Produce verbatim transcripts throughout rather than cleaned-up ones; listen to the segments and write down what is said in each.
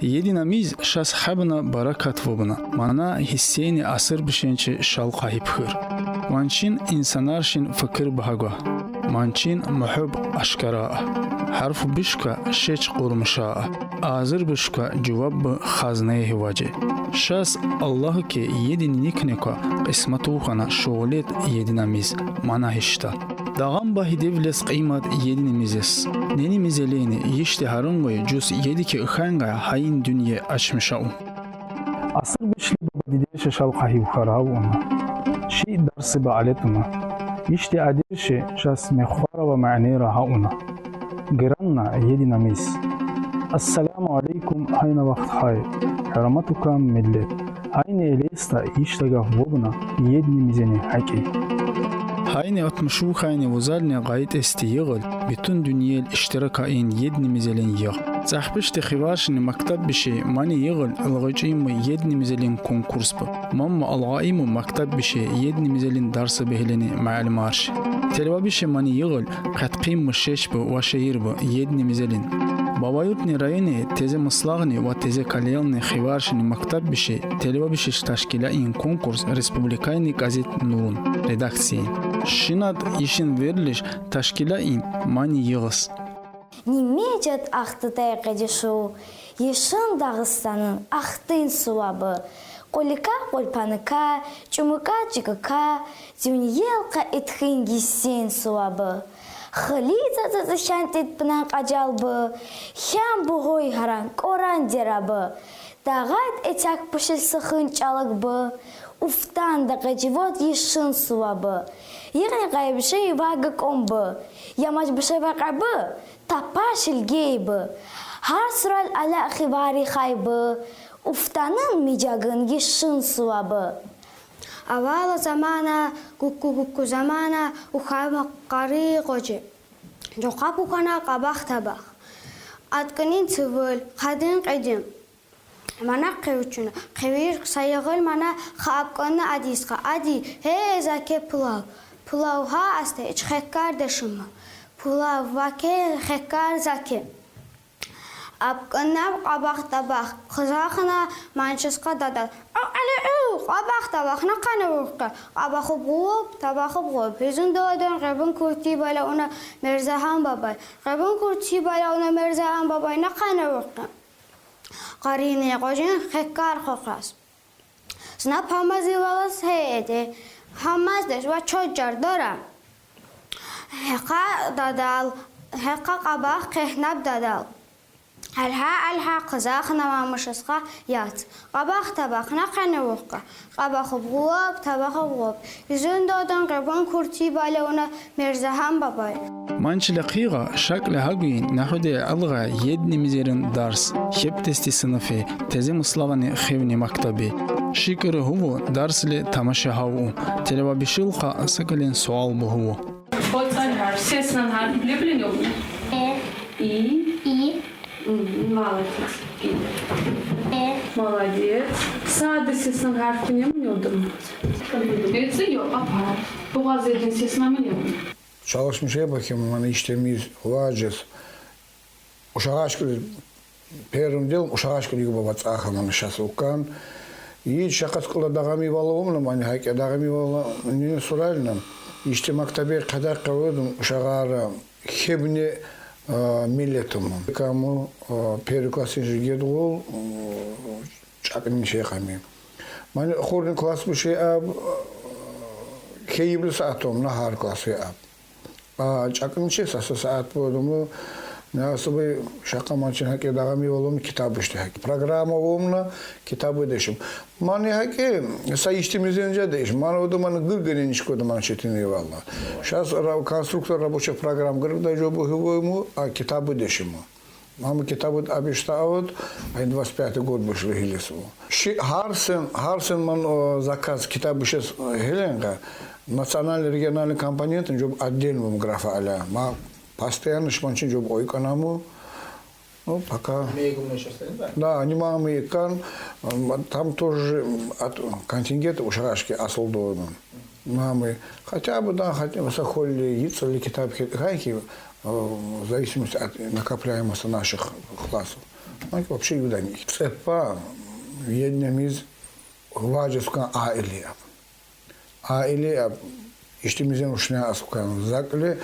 Едина миз шас хабна баракат вубна. Мана гьиссени асур бишенчи шалкъа гьибхур. Манчин инсанаршин фикир багьагва. Манчин мугьиб ашкара. Гьарф бишка шеч къурмуша. Азур бишка жуваб бу хазнайгьи важи. Шас Аллагьуке един никнеква къисматув хьана шугъулет едина миз. Мана гьишта. Дагъан багьидевлес къимат едини мизес. Нени мизелени йишди гьарун гъуй жус едике хьангъа гьайин дуьнья ачмиша у. Асур бишли баба дидерши шалкъа гьибхур гьавуна. Ши дарси ба алетуна. Йишди адерши шас мехвара ва манера гьавуна. Гиранна едина миз. Ассаламу алейкум, гьайна вахт хай. Гьураматукан миллет. Гьайни элеста йишда гаф вубна едни мизени гьакӀи. Гьайни алтмышув хайни вузални гъайтӀести йигъил, битун дуьньял иштирак айн едни мизелин йигъ. Цахбишди хиваршини мактаб биши мани йигъил илгъичӀиму едни мизелин конкурс бу. Мамма алгъаиму мактаб биши едни мизелин дарса бегьлени муаллимарши. Телевабиши мани йигъил къаткъиму шеш бу ва шиир бу едни мизелин. Бабаюртни райони Тезе Мыслагъни ва Тезе Калиялни хиваршини мактаб биши телевабишиш ташкилаин конкурс республикайни газет Нурун редакциин. Шинад йишин верлиш ташкилаин мани йигъиз. Ниме жат ахтытай къедишу, йишин Дагъыстанын ахтин сувабы. Къулика къулпаника, чумука чикика, дуьньял къа итхин гьиссен сувабы. Хили цацаци хьан тетпинан къажалбы, хьан бугъуй гьаран кӀоран дерабы. Дагъат этяк пишил сихин чӀалакбы, уфтан да къеживот йишин сувабы. Йигъни къайбши ва гакӀунбы, ямач биши вакъабы, тапа шилгейбы. Гьар сурал ала хивари хайбы, уфтанын мижагин йишин сувабы. Авала замана, гукку-гукку замана, ухайма къари къожи. Жокъа пукана къабах-табах. Аткъинин цивил, хадин къедим. Мана къевчуна, къевир са йигъил мана ха апкъанна адисха, ади, гье, заке пулав. Пулав гьа асте, ич хеккар дешума. Пулав ваке, хеккар заке. Апкъанна къабах-табах, хизахна манчисха дадал. Али у, къабах-табах, накъане вухка. Къабахуб гъуб, табахуб гъуб. Гьизун додон гъебун курти балауна Мерзагьан бабай. Гъебун курти балауна Мерзагьан бабай, накъане вухка. Къарини къожин хеккар хохас. Сна памази валас гье эди. Гьамаз деш ва чо жардора. Гьекъа дадал, гьекъа къабах къегьнаб дадал. Алгьа, алгьа, хизахна мамишисха яц. Къабах-табах, накъане вухка. Къабахуб гъуб, табахуб гъуб. Гьизун додон гъебун курти балауна Мерзагьан бабай. Манчила хъийгъа шакли гьагуин нагьуди алгъа едни мизерин дарс. Хьеб тести сынифи, Тезе Мыслагъни хивни мактаби. Шикири гьуву дарсли тамаша гьаву. Телевабишилха са кӀвалин суал бу гьуву. Оцан гьарф. Сеснан гьарф биле биле не? Э. И. И. Мгм, молодец. И. Э. Молодец. Сади сеснан гьарф не муни удум? Эци ёкъ, апа. Бугъаз эдин сеснан муни удум? Çalışmışa bakayım, mani iştemiz, ваджес. Ушагъашкили, первым делом, ушагъашкили юба вацӀаха мани шас укан. И шакъаскъала дагъами валавумна, мани гьакӀа дагъами вала, нина сурална. Ишти мактаби къадакъа вудум ушагъара хебни, а, миллетуму. Каму, а, первый класс инжи гедгъул, а, чӀакъни шейхами. Мани хурни класс бу шей аб, а, хейибли саатумна гьар класс шей аб. А, чӀакӀничи са, са саат бурдуму, насуби шакъа манчин гьакӀи дагъами валум китаб ишти гьакӀи. Программа вумна, китаб дешим. Мани гьакӀи, са ишти мизенжа деш. Ман ода ман гыргани нишкода ман четини валла. Щас ра-, конструктор рабочая программа гыргда жобу гьувуму, а китаб дешиму. Маму китаб абишта авуд, ай двадцать пятый год вышли гьилису. Ши гьарсен, гьарсен ман, о, заказ китаб бишес, э, гьеленга, национальный региональный компонентын жоб отдельно графа аля. Ма постоянно шманчин жоб ойканаму. Ну, пока. Мейгумна щас, да? Да, они мамы и кан, м, там тоже от контингента ушарашки асыл дойдун. Мамы хотя бы, да, хотя бы сахолли, йицали китаб хет-, хайки, э, в зависимости от накопляемости наших классов. Вообще юдani. Цепа еднемиз важескан аили аб. Аили аб иштемизен ушне аскан закли,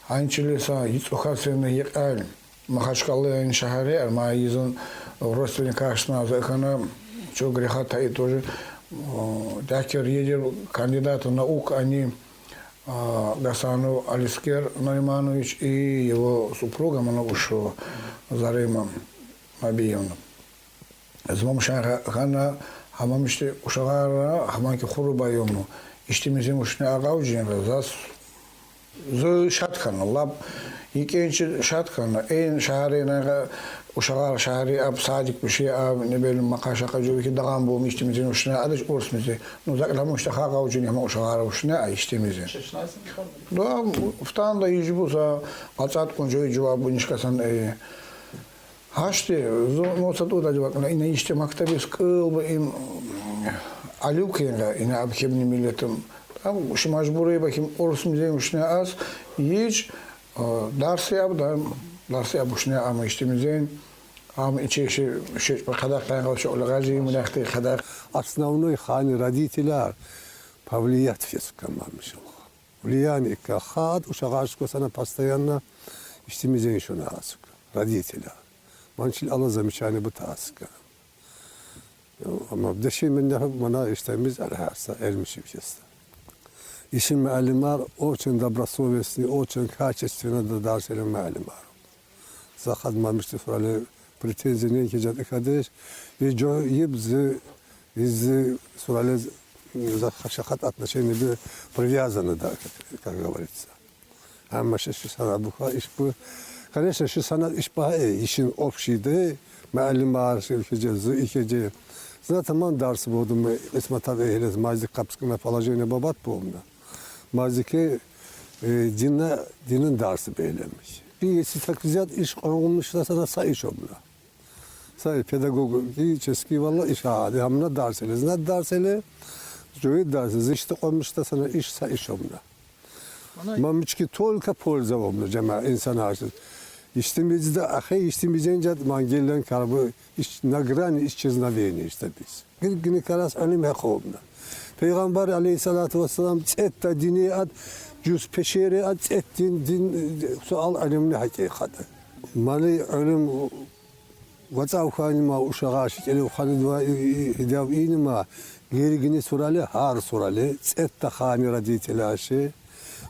анчили са йицухасен йикъал Махачкъала ин шагьари, ар ма йизун родственник ашна закана, чё греха таить тоже. Дякер едер кандидата наук ани Гасанов Алискер Нариманович и его супруга, мана ушу Зарима Мабиевна. Змам шагьана хамамишти ушагъара хаманки хуруба ёмну. Иштемизен ушне агъавжинра заз зу шаткана, лап икенчи шаткана. Эн шагьаринагъа ушагъар шагьари аб садик биши аб, не белим, макъа-шакъа жуви ки дагъан бу иштемизен ушне адаш урсмизе. Ну, закламушта хагъавжин хама ушагъара ушне а иштемизен. Да, фтанда ижбу са гъацат кунжой жувабу нишкасан, э, Гьашти, зу-, ну, сату да жувакна, ина иште мактабис кыл ба им, алюкенга, ина абхемни миллетим. Там ши мажбуры ба хим урсмизен ушне аз, ич, дарси аб да, дарси аб ушне ама иштемизен, ам ичи ши, ши, къадах къайгъал шо лагъажи, мунахти къадах. Основной хани родителя повлиять фесука мамишалха. Влияние ка хад ушагъашко сана постоянно иштемизен шуна асук. Родителя. Ман чил ала замечание бу таска. Ама деши мен не мана иштемиз алхаса, эрмиши вичеста. Ишин муаллимар очень добросовестный, очень качественно да дарс эле муаллимар. Захад мамишти сурали претензия не кежат икадеш, и жо ибзи, ибзи сурали за-, шахат отношения би привязаны, да, как, как говорится. Амма ши, ши сана буха иш бу. Конечно, ши сана иш ба, э, ишин общий да, муаллимар ши икеже, зу икеже. Зна таман дарс будум, исматар эхлес, мазик капскына положение бабат бумна. Мазике, э, динна, динин дарсы бейлемиш. И если так взять, иш къонгумуш да сана са иш обна. Са педагогический валла иш ади, хамна дарс эле, знат дарс эле, жуви дарс, зишти къомуш да сана иш, са иш обна. Мамички только польза обна, жама, инсан арсыз. Иштемиз да, ахе, иштемизен жат, ман геллен карбы, иш, на грани исчезновения иште биз. Гир гини карас алим хакъ обна. Пейгамбар алейгьиссалату вассалам цетта дини ад, жуз пешери ад, цет дин, дин, суал алимни хакъикъаты. Мали алим вацав хани ма ушагъаш, кели хани два и, и, хидав ини ма, гери гини сурали, гьар сурали, цетта хани родителяши,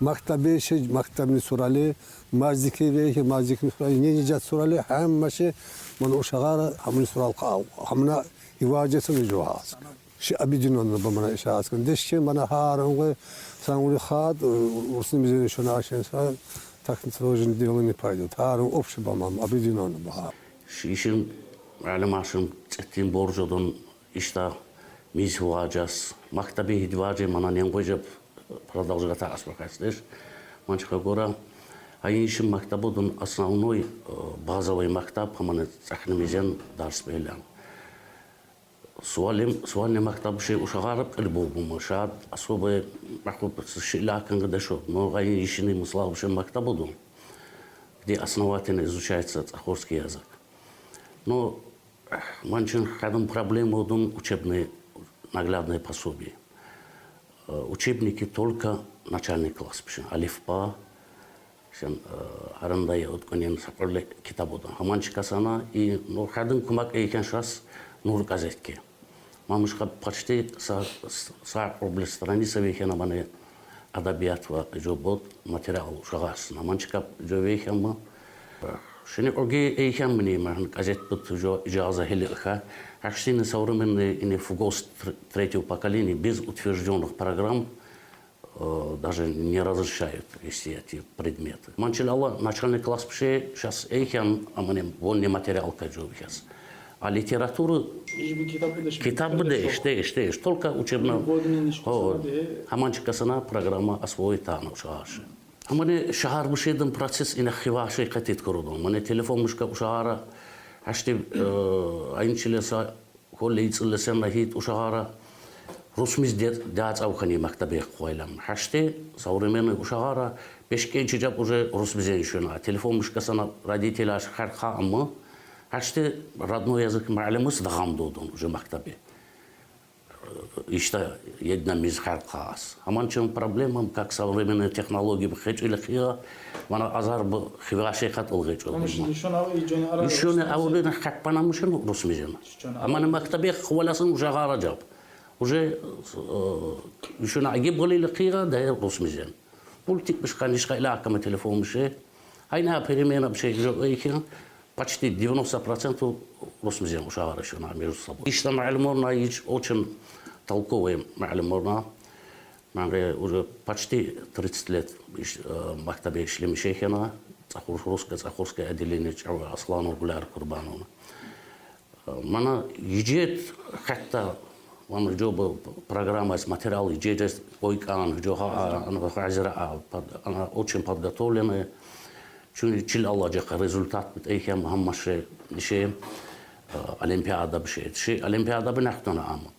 мактабеши, мактабни сурали, мазике вехи, мазикни сурали, нени жат сурали, хаммаши, ман ушагъара, хамни сурал къав, хамна иважеси жугъас. Ши объединённо ба мана иша аскын. Дешке мана гьар онгъе сангули хад, э, урсни мизени шуна ашен са, так сложно дело не пойдёт. Гьар он общий ба ман, объединённо ба. Ши ишин, алим ашин, цетин боржодун ишта миз вугъажас. Мактаби гьидважи мана ненгъой жаб продолжать асбахасдеш. Манчха гора, ай ишин мактабудун основной, э, базовый мактаб, хамани цахни мизен дарс бейлан. Суалим, суални мактаб ши ушагъар кьил бубума, шад особо махуб ши лаканга дашо. Но гъай ишини мисла вообще мактабудун, где основательно изучается цахорский язык. Но манчин хадам проблема удун учебный наглядный пособие. Э, учебники только начальный класс пишен. Алифба, Шен, э, арандая уткъунин сакъурле китабудун. Хаманчи касана и, ну, хадин кумак эйкен шас Нур газетке. Мамушка почти са, са, са рубль страница вейхена мане адабият ва жобот материал ушагъарсна. Манчи кап жо вейхен ма. Шени оги эйкен мини ман газет бут жо ижаза хели ха. Гьахьтин современный ини фугос тр-, третьего поколения без утверждённых программ э, даже не разрешают вести эти предметы. Манчил ала начальный класс пише, шас эйкен, аманем, вон не материал каджо сейчас. А литература... Ишби китабы да ишби. Китабы да иште, иште, иште. Только учебно. Годунун ишкусана де. Хаманчи касана программа освоить ана шаш. Амане шагьар бушедин процесс ина хиваши катит курудун. Мане телефон мушка ушагъара, ашти, э, айнчилеса Холлей цӀиллесен рахит ушагъара русмиз де-, дацӀав хани мактабе къвайлам. Гьаште современный ушагъара бешкенчи жаб уже русмизен шуна. Телефон мушкасана родителяш гьар хъа амма почти родной язык муаллимиз дагъам додун уже мактаби. Ишта една миз халкъас. Аман чун проблемам, как современные технологии бу хечили хига, мана азар бу хиваши хат ыл хечили. Юшуни авдин хатпана мушун рус мизен. Аман мактаби хвалясын уже гаражаб. Уже юшуни аги болили хига да рус мизен. Пультик биш, конечно, ила акама телефон биши. Айна перемена биши жо эйхин. Почти девяносто процентов рус мизен ушагъар ишуна между собой. Ишта муаллиморна ич очень толковый муаллиморна. Ман уже почти тридцать лет мактабе ишлемиш эхена. Цӏахур-, русское, цӏахурское отделение чӏава Асланов Гуляр Курбановна. Мана ижет хатта, мана жо бу программа, материал ижет, ойкан, жо ха-, ана хазира, а, под-, ана очень подготовленная. Чуни чил алажакъ результат бит эйхем хаммаше ише олимпиада биши. Ши олимпиада бинахтана ама.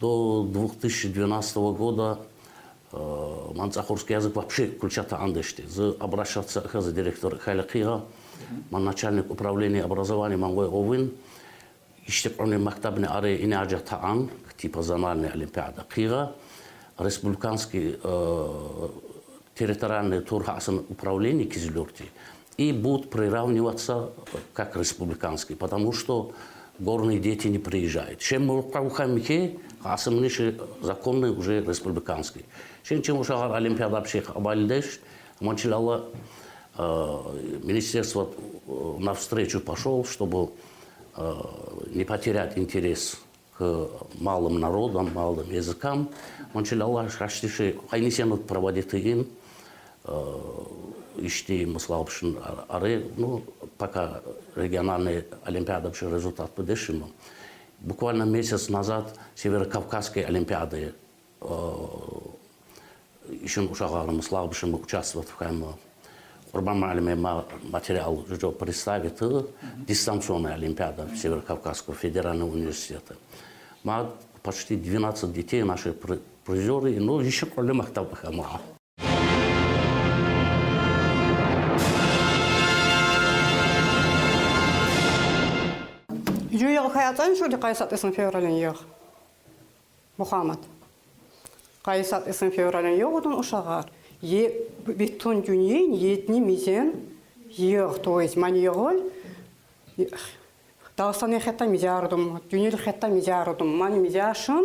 До двух тысячи двенадцатого года ман цӏахурский язык вообще включать андешти. Зы обращаться хазы директор халикъига. Ман начальник управления образования ман гой овин. Ишти къуни мактабни ари ини ажа таан, типа зональная олимпиада. Хига республиканский территориальный тур хасан управление Кизилюрте. И будут приравниваться как республиканский, потому что горные дети не приезжают. Чем мы рукавками хе, а сам ниши законный уже республиканский. Чем, чем ушагъар олимпиада пшех абалдеш, манчилала министерство навстречу пошел, чтобы не потерять интерес к малым народам, малым языкам. Манчилала шаштиши хайнисенут проводит им ишти мыслабшин аре, ну, пока региональная олимпиада биши результат бедешим. Буквально месяц назад Северокавказская олимпиада ишин ушагъарымыз лабшим участвовать хам. Къурбан муаллиме ма материал жо представит дистанционная олимпиада Северокавказского федерального университета. Ма почти двенадцать детей наши призёры, ну, иши къули мактаб хама. Жо йыгъ хаяцан шуди къайсат исын февралин йыгъ. Мухаммад. Къайсат исын февралин йыгъ удун ушагъар. Е битун дюньен етни мизен йыгъ, то есть ман йыгъыл. Дагъыстан хетта мизярдум, дюньел хетта мизярдум. Ман мизяшын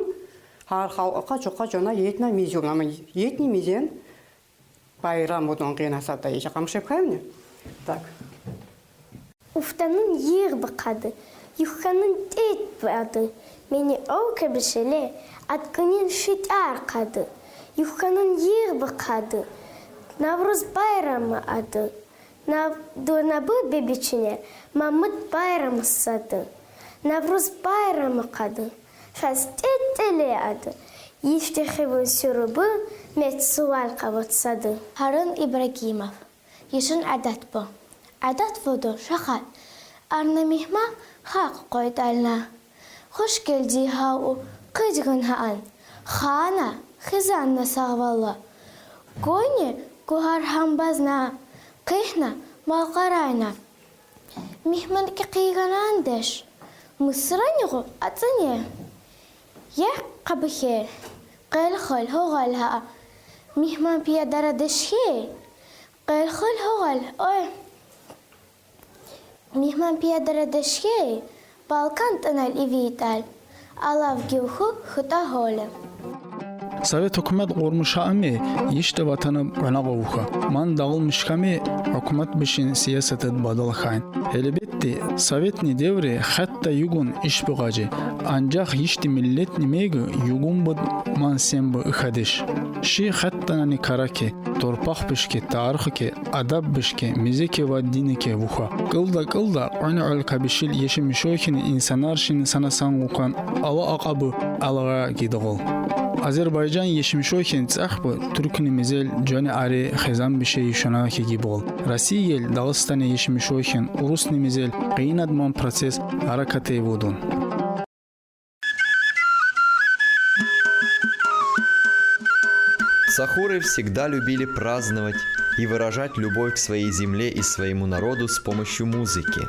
хар халкъа чукъа жона етна мизюм. Ама етни мизен Байрам удун къина сата иши къамшып хавни. Так. Уфтанын йыгъ быкъады, юхканын тет бады. Мени ов кебишеле, аткынын шитар къады. Юхканын йыгъ быкъады. Навруз байрамы ады. Нав-, дурнабы бебичине Мамыт байрамы сады. Навруз байрамы къады. Шастет теле ады. Ишти хивун сюрюбы мет сувал къавутсады. Харун Ибрагимов. Ишин адат бу. Адат буду шахат. Арна михма хакъ къойдална. Хуш гелди хау къыдгын хаан. Хана хизанна сагъвалла. Гойне гугъар хамбазна. Къихна малкъарайна. Михман ки къийгъанандеш. Мусранигъу ацане. Я къабхе. Къел хол хогъал ха. Михман пия дара дешхе. Къел хол хогъал. Ой. Михман пия дара дешхе. Балкан тынал ивитал. Алав гивху хыта холе. Совет гьукумат къурмуша ами, ишта ватаныб къвена къавуха. Ман дагъылмиш хьами, гьукумат бишин сиясатыд бадал хьайн. Гьелбетди, советни деври хатта югун иш бугъажи, анжах ишди миллетни мегы югун буд ман сен бы ыхадиш. Ши хаттанани караки, торпах бишки, тарихи ки, адаб бишки, мизеки ва диники вуха. Кьылда-кьылда къвани гьуьл кабишил Ешим Шохин инсанар шин санасан гъукан ала акъабы алагъа гидгъул. Азербайжан Ешим Шохин цӏахбы тюркни мезел жани ари хезан биши юшана хиги бол. Россиягел Дагъыстани Ешим Шохин урусни мезел къыйнадман процесс гьаракатей вудун. Цахуры всегда любили праздновать и выражать любовь к своей земле и своему народу с помощью музыки.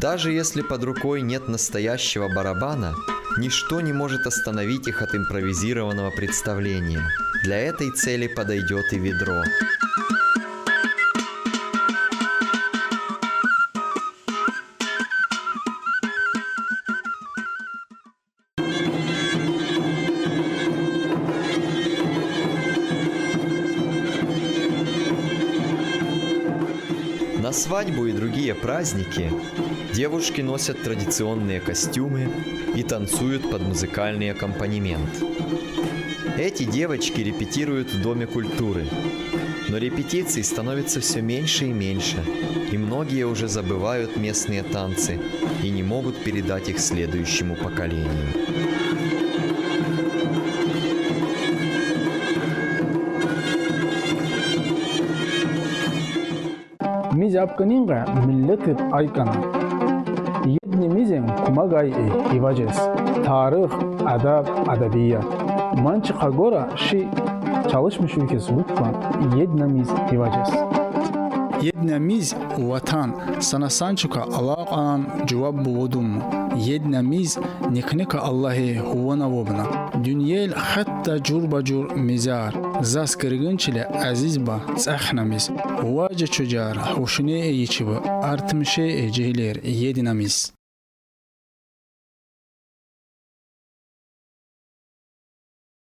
Даже если под рукой нет настоящего барабана, ничто не может остановить их от импровизированного представления. Для этой цели подойдет и ведро. На свадьбу и другие праздники девушки носят традиционные костюмы и танцуют под музыкальный аккомпанемент. Эти девочки репетируют в Доме культуры, но репетиций становится все меньше и меньше, и многие уже забывают местные танцы и не могут передать их следующему поколению. Миз абкъанин гъа миллет иб айкъана. Едни мизин кумагай и иважес. Тарих, адаб, адабият. Манчи къагора ши чалышмыш уйкес лукпан една миз иважес. Една миз ватан, сана санчука алакъан жуваб бувудум. Една миз никника Аллахи хувана вобна. Дюньел хатта жур ба жур мизар. Зас гиргин чиле азиз ба цӀахна миз. Важа чужар, хушне ичиба, артмше жигьилер една миз.